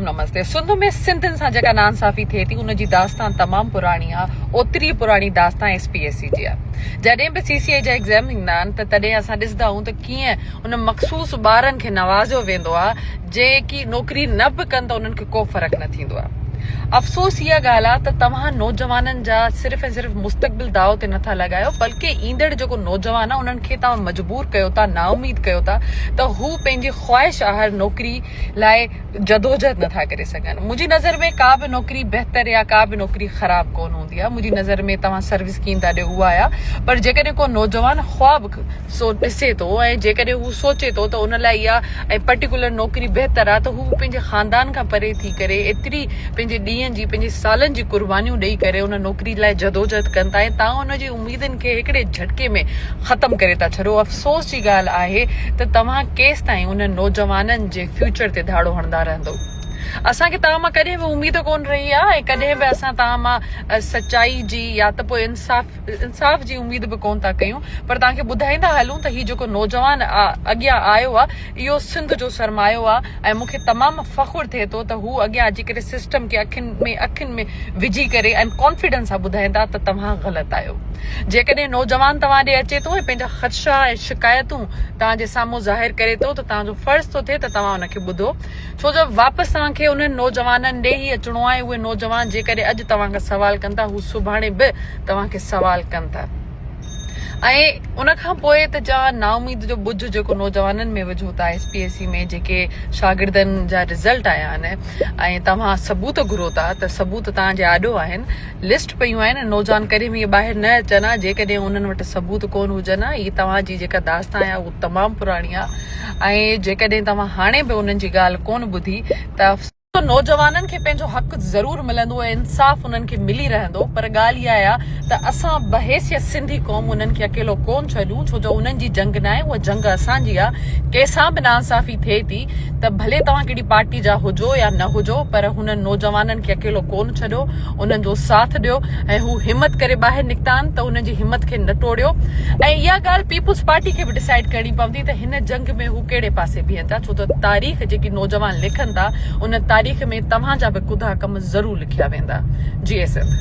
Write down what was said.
نمستي سنڌ ۾ سنڌين سان جيڪا ناانصافي ٿئي ٿي ان جي داستان تمام پراڻي آ اوتري ئي پراڻي داستان ايس پي ايس سي جي آ جڏهن به سي سي اي جا ايگزام ايندا آهن ته تڏهن اسان ڏسندا آهيون ته ڪيئن ان مخصوص ٻارن کي نوازيو ويندو آ جيڪي نوڪري نه به ڪن ته انهن کي ڪو فرق نه ٿيندو آ افسوس اها ڳالهه آ ته توهان نوجوانن جا صرف ۽ صرف مستقبل داء تي نٿا لڳايو بلڪه ايندڙ جيڪو نوجوان آ انهن کي توهان مجبور ڪيو ٿا نااميد ڪيو ٿا ته هو پنهنجي خواهش آهر نوڪري لاء جدوجهد نٿا ڪري سگهن. منهنجي نظر ۾ ڪا به نوڪري بهتر يا ڪا به نوڪري خراب ڪونه هوندي آهي. منهنجي نظر ۾ توهان سروس ڪين ٿا ڏيو اها آهي پر جيڪڏهن ڪو نوجوان خواب سو ڏسي ٿو ۽ جيڪڏهن هو سوچي ٿو ته ان لاء اها ۽ پرٽيڪولر نوڪري بهتر آهي ته هو پنهنجي خاندان کان پري ٿي ڪري ايتري پنهنجي ڏينهن جي پنهنجي سالن جي قربانيون ڏئي ڪري ان نوڪري لاء جدوجهد ڪن ٿا ۽ توهان ان جي اميدن کي هڪڙي جهٽڪي ۾ ختم ڪري ٿا ڇڏو. افسوس جي ڳالهه آهي ته توهان ڪيستائين انهن نوجوانن جي فيوچر تي ڌاڙو هڻندا رهندو. اسان کي توهان مان ڪڏهن به اميد ڪونه رهي آهي ۽ ڪڏهن به اسان توهان مان سچائي جي يا ته پوء انصاف انصاف جي اميد به ڪونه ٿا ڪيون پر توهان کي ٻڌائيندا هلون ته هي جيڪو نوجوان اڳيان آيو آهي اهو سنڌ جو سرمايو آهي ۽ مون کي تمام فخر ٿئي ٿو ته هو اڳيان اچي ڪري سسٽم کي اکين ۾ اکين ۾ وجهي ڪري ۽ ڪانفيڊنس سان ٻڌائيندا ته توهان غلط آهيو. جيڪڏهن نوجوان توهان ڏي اچي ٿو ۽ پنهنجا خدشا ۽ شڪايتون توهان جي سامهون ظاهر ڪري ٿو ته توهان جو فرض ٿو ٿئي ته توهان ان کي ٻڌو ڇو جو واپس توهان کي انهن نوجوانن ڏي ئي اچڻو آهي اهي نوجوان جيڪڏهن اڄ توهان کان سوال ڪن ٿا هو سڀاڻي به توهان کي سوال ڪن ٿا. ۽ ان کان پوء ته جا نااميد جو ٻج جيڪو نوجوانن ۾ وجهو ٿا ايس پي ايس سي ۾ جيڪي شاگردن جا رزلٽ آيا آهن ۽ توهان ثبوت گهرو ٿا ته ثبوت توهان جي آڏو آهن لسٽ پيون آهن نوجوان ڪڏهن به ائين ٻاهر نه اچن ها جيڪڏهن انهن وٽ ثبوت ڪونه هجن ها هي توهان جي جيڪا داستان آهي اهو تمام پراڻي آهي ۽ جيڪڏهن توهان هاڻي به انهن جي ڳالهه ڪونه ٻڌي ته نوجوانن کي پنهنجو حق ضرور ملندو ۽ انصاف انهن کي ملي رهندو پر ڳالهه اها آهي ته اسان بحيثيت سنڌي قوم انهن کي اڪيلو ڪون ڇڏيون ڇو جو انهن جي جنگ ناهي اها جنگ اسان جي آهي ڪنهن سان به ناانصافي ٿئي ٿي ته ڀلي توهان ڪهڙي پارٽي جا هجو يا نه هجو پر هنن نوجوانن کي اڪيلو ڪون ڇڏيو انهن جو ساٿ ڏيو ۽ هو همت ڪري ٻاهر نڪتا آهن ته انهن جي همت کي نه ٽوڙيو ۽ اها ڳالهه پيپلز پارٽي کي به ڊسائيڊ ڪرڻي پوندي ته هن جنگ ۾ هو ڪهڙي پاسي بيهن ٿا ڇو ته تاريخ جيڪي نوجوان لکن ٿا ان تاريخ ۾ توهان جا به ڪڌا ڪم ضرور لکيا ويندا. جيئي سنڌ.